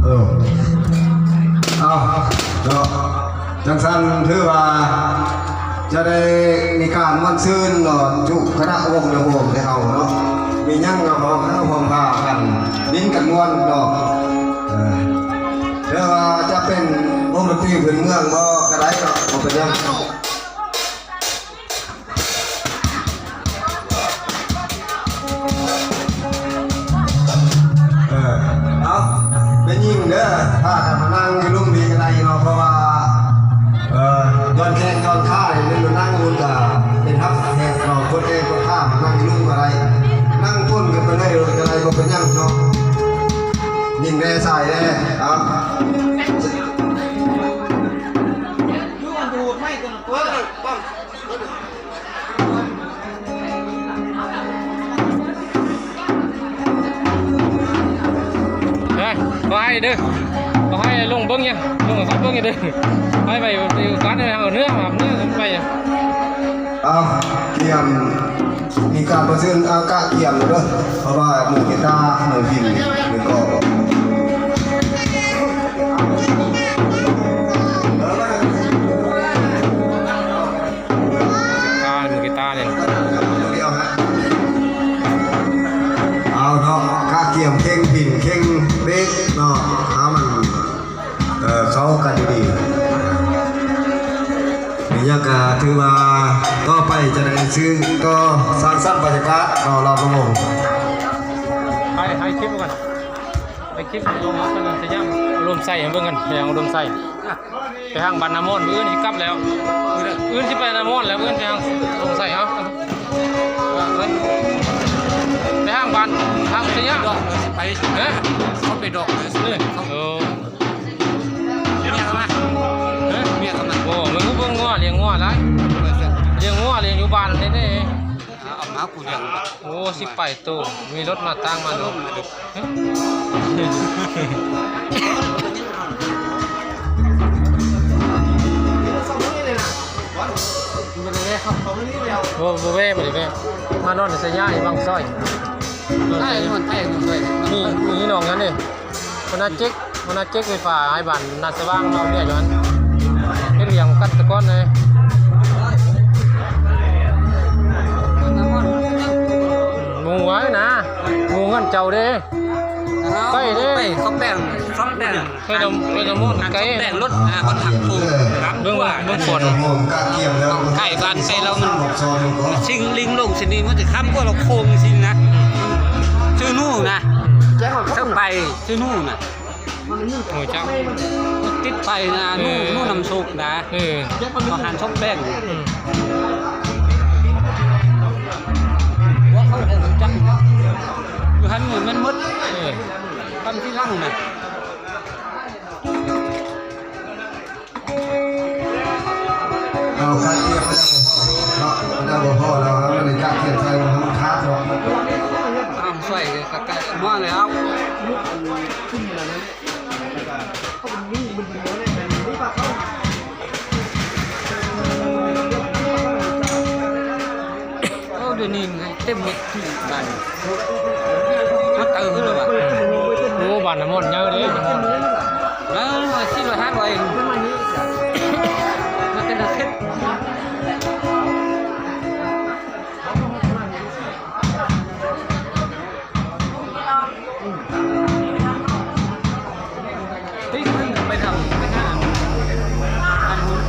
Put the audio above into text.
ເອີ ເອົາເນາະ ຈັ່ງຊັ້ນຖືວ່າຈະໄດ້ມີການມ່ວນຊື່ນເນາະ ຈຸຄະນະວົງໃນໂຮມໃນເຮົາເນາະ ມີຫຍັງເຮົາ ເຮົາຮ່ວມພາກັນຫຼິ້ນກັນມ່ວນເນາະ ເອີ ຫຼືວ່າຈະເປັນວົງດົນຕີພື້ນເມືອງບໍ່ກໍໄດ້ເນາະ ບໍ່ເປັນຫຍັງ. ເອີ ເອົາ ແມ່ຍິງເດີ ພາກັນມານັ່ງຢູ່ລຸ່ມນີ້ກໍໄດ້ເນາະ ເພາະວ່າ ເອີ ຍ້ອນແຂ້ງຍ້ອນຂານີ້ ແມ່ນມານັ່ງຢູ່ກະເປັນຮັບແຂກເນາະ ກົດແອກົດຜ້າ ມານັ່ງຢູ່ລຸ່ມກໍໄດ້ ນັ່ງພົ່ນກັນໄປເລີຍກໍໄດ້ ບໍ່ເປັນຫຍັງເນາະ ຍິງແດ່ຊາຍແດ່ ເອົາ. ເອີ ຂໍໃຫ້ເດີ ຂໍໃຫ້ລົງເບິ່ງຫຍັງ ລົງເບິ່ງຫຍັງເດີ ໃຫ້ໄປຢູ່ການເອົາເນື້ອ ເອົາເນື້ອໄປ. ເອົາ ກຽມ ມີການປະເຊີນ ເອົາ ກະກຽມເດີ ເພາະວ່າມືກີຕາ ມືພິນ ມືກອງ. ການ ມືກີຕານີ້ ເອົາເນາະ ກະກຽມເຄັ່ງພິນເຄັ່ງເບສເນາະ ເອົາມັນ ເອີ ເຂົ້າກັນດີໆ ນີ້ຍັງກະຖືວ່າຕໍ່ໄປຈະໄດ້ຊື້ຕໍ່ ສ້າງສັນບັນຍາກາດເນາະ ລາວປະມົງ ໃຫ້ ໃຫ້ຄລິບກ່ອນ ໃຫ້ຄລິບລົງມາເພິ່ນສະຫຍາມ ອຸດົມໄຊໃຫ້ເບິ່ງກັນ ໄປຫາອຸດົມໄຊ. ໄປທາງບ້ານນາມ່ອນ ມື້ອື່ນຊິກັບແລ້ວ ມື້ອື່ນຊິໄປນາມ່ອນແລ້ວ ມື້ອື່ນໄປທາງສົງໄສ ເອົາ ໄປທາງບ້ານ ທາງໄຊຍະ ດອກ ໄປ ຮະ ເຂົາໄປດອກ ເອີ ໂອ້ ເມຍເຂົາມາ ຮະ ເມຍເຂົາມາ ໂອ້ ມັນເບິ່ງງົວ ລ້ຽງງົວຫຼາຍ ລ້ຽງງົວ ລ້ຽງຢູ່ບ້ານນີ້ເດ້. ເອົາມາ ເອົາມາ ກູລ້ຽງ ໂອ້ ສິບປາຍໂຕ ມີລົດມາຕາງມາເນາະ ບໍ່ ບໍ່ແວ່ ບໍ່ໄດ້ແວ່ ມານອນໃນໄຊຍະ ຢູ່ວັງຊ້ອຍ ໃຕ້ນອນໃຕ້ນອນດ້ວຍ ມີ ມີນ້ອງນັ້ນເດ້ ຫົວໜ້າເຈັກ ຫົວໜ້າເຈັກໄຟຟ້າໃຫ້ບ້ານນາສະຫວ່າງ ເຮົາເວຍຢູ່ຫັ້ນ ເຮັດວຽກກັນແຕ່ກ່ອນເລີຍ ໝູ່ໄວ້ນະ ໝູ່ເຮືອນເຈົ້າເດ້ ໄປເດ້ ໄປເຂົາແປງ ຊອກແປງ ໄປນຳ ໄປນຳໝົດໄກ ແປງລົດ ອ່າ ເພິ່ນຫັກໂຄ້ງ ເບິ່ງ ເບິ່ງຝົນ ໄກບ້ານໄກລາວ ມັນຊິງລິງລົງຊິນີ້ ມັນຈະຄ້ຳກວ່າລະໂຄ້ງຊິນະ ຊື່ໜູນະ ເຈົ້າໄປ ຊື່ໜູນະ ໂອ້ຍ ຈັກ ຕິດໄປນະ ເອີ ໜູ ໜູນຳໂຊກນະ ເອີ ເຂົາຫັນຊອກແປງ ອືມ ວ່າເຂົາເອີ້ນຈັກ ຢູ່ຫັ້ນມັນໝົດ ເອີ ຄຳທີ່ຫຼັງນະ ເອົາກະກຽມໄປແລ້ວ ເນາະ ໄປແລ້ວບໍ່ພໍແລ້ວ ເຮົາໄດ້ກະກຽມໃສ່ ມັນຂາດເນາະ ເອົາໃສ່ກະ ກະໝໍ້ແລ້ວ. ໂອ້ ດຽວນີ້ເຕັມໝົດທຸກບ້ານ ມາເຕີຂຶ້ນແລ້ວວ່າ ໂອ້ ບ້ານນະມ່ອນໃຫຍ່ເດ້ ນະມ່ອນ